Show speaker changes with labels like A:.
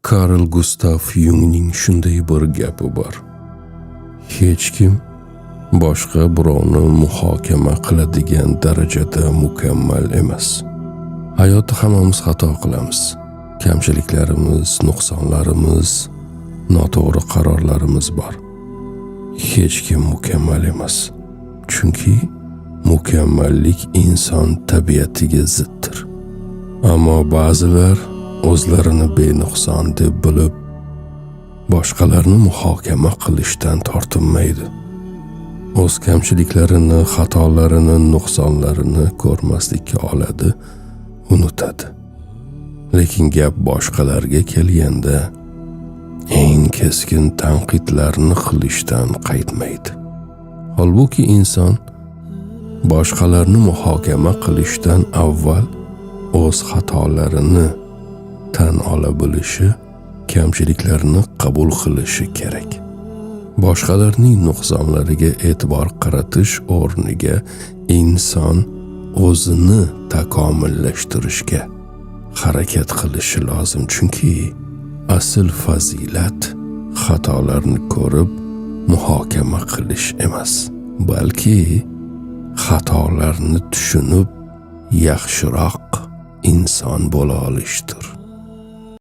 A: Karl Gustav Yungning shunday bir gapi bor: hech kim boshqa birovni muhokama qiladigan darajada mukammal emas. Hayotda hammamiz xato qilamiz. Kamchiliklarimiz, nuqsonlarimiz, noto'g'ri qarorlarimiz bor. Hech kim mukammal emas. Chunki mukammallik inson tabiatiga ziddir. Ammo ba'zilar o'zlarini benuqson deb bilib, boshqalarni muhokama qilishdan tortinmaydi. O'z kamchiliklarini, xatolarini, nuqsonlarini ko'rmaslikka oladi, unutadi. Lekin gap boshqalarga kelganda eng keskin tanqidlarni qilishdan qaytmaydi. Holbuki inson boshqalarni muhokama qilishdan avval o'z xatolarini tan ola bilishi, kamchiliklarni qabul qilishi kerak. Boshqalarning nuqsonlariga e'tibor qaratish o'rniga inson o'zini takomillashtirishga harakat qilishi lozim, chunki asl fazilat xatolarni ko'rib muhokama qilish emas, balki xatolarni tushunib yaxshiroq inson bo'la olishdir.